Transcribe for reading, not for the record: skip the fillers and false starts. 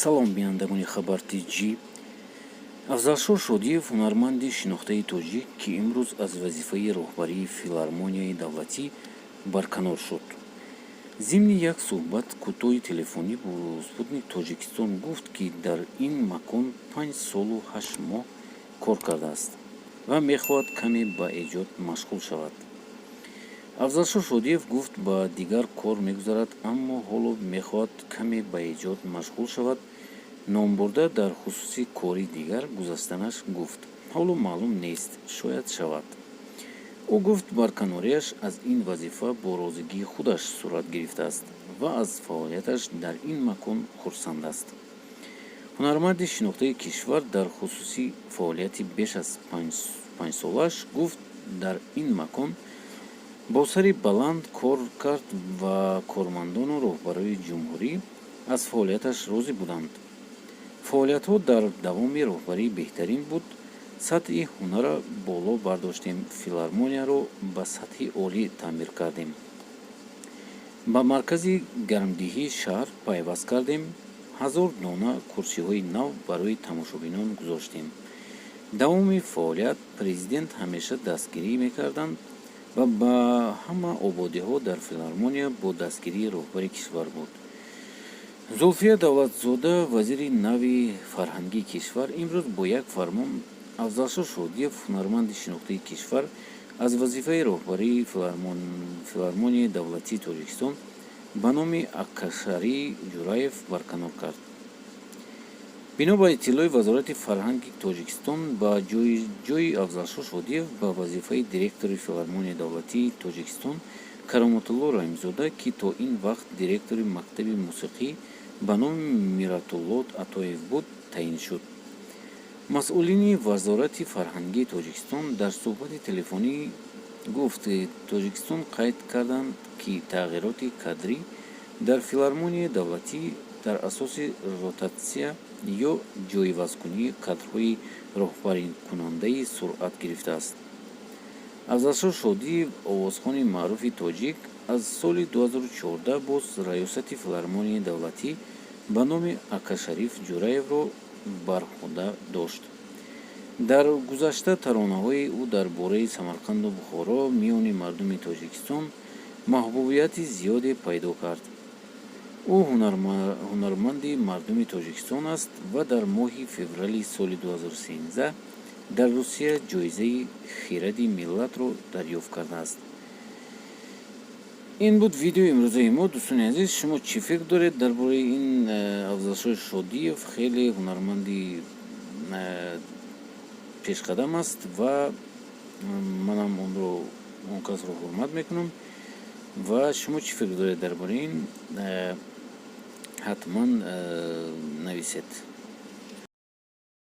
Салом, бинандагони Хабар Тҷӣ. Афзалшоҳ Шодиев, ҳунарманди шинохтаи тоҷик, ки имрӯз аз вазифаи роҳбарии Филармонияи давлатӣ барканор шуд, зимни як суҳбат кӯтоҳи телефонӣ бо Спутник Тоҷикистон гуфт, ки дар ин макон 5 солу 8 моҳ кор кардааст ва мехоҳад каме ба эҷод машғул шавад. Афзалшоҳ Шодиев гуфт, ба дигар кор мегузарад, аммо ҳоло мехоҳад каме ба эҷод машғул шавад. Номбурда дар хусуси кори дигар гузаштанаш гуфт, ҳоло маълум нест, шояд шавад. Ӯ гуфт, барканориаш аз ин вазифа бо розигии худаш сурат гирифтааст ва аз фаъолияташ дар ин макон хурсанд аст. Ҳунарманди шинохтаи кишвар дар хусуси фаъолияти беш аз панҷсолааш гуфт, дар ин макон бо сари баланд кор кард ва кормандону роҳбарони ҷумҳурӣ аз фаъолияташ розӣ буданд. Фаъолиятҳо дар давоми роҳбарӣ беҳтарин буд. Сатҳи ҳунарро боло бардоштем, филармонияро ба сатҳи олӣ таъмир кардем, ба маркази гармдиҳии шаҳр пайваст кардем, 1000 дона курсиҳои нав барои тамошобинон гузоштем. Давоми фаъолият президент ҳамеша дастгирӣ мекарданд ва ба ҳама ободиҳо дар филармония бо дастгирии роҳбари кишвар буд. Зулфия Давлатзода, вазири нави фарҳангии кишвар, имрӯз бо як фармон Афзалшоҳ Шодиев, ҳунарманди шинохтаи кишвар, аз вазифаи роҳбарии Филармонияи давлатии Тоҷикистон ба номи Акашариф Ҷураев барканор кард. Бино ба иттилои Вазорати фарҳанги Тоҷикистон, ба ҷои Афзалшоҳ Шодиев ба вазифаи директори Филармонияи давлатии Тоҷикистон Кароматулло Раҳимзода, ки то ин вақт директори мактаби мусиқӣ ба номи Миратулло Атоев буд, таъин шуд. Масъулини Вазорати фарҳангии Тоҷикистон дар суҳбати телефонӣ гуфт Тоҷикистон қайд карданд, ки тағйироти кадрӣ дар Филармонияи давлатӣ дар асоси ротатсия ё ҷойивазкунии кадрҳои роҳбарикунандаи суръат гирифтааст. Афзалшоҳ Шодиев, овозхони маъруфи тоҷик, аз соли 2014 боз раёсати Филармонияи давлатӣ ба номи Акашариф Ҷураевро бар уҳда дошт. Дар гузашта таронаҳои ӯ дар бораи Самарқанду Бухоро миёни мардуми Тоҷикистон маҳбубияти зиёде пайдо кард. Ӯ ҳунарманди мардуми Тоҷикистон аст ва дар моҳи феврали соли 2013 дар Русия ҷоизаи «Хиради миллатро» дарёфт кардааст. Ин буд видеои имрӯзаи мо. Дӯстони азиз, шумо чӣ фикр доред дар бораи ин Афзалшоҳ Шодиев? Хеле ҳунарманди пешқадам аст ва манам онро, он касро ҳурмат мекунам. Ва шумо чӣ фикр доред дар бораи ин, ҳатман нависед.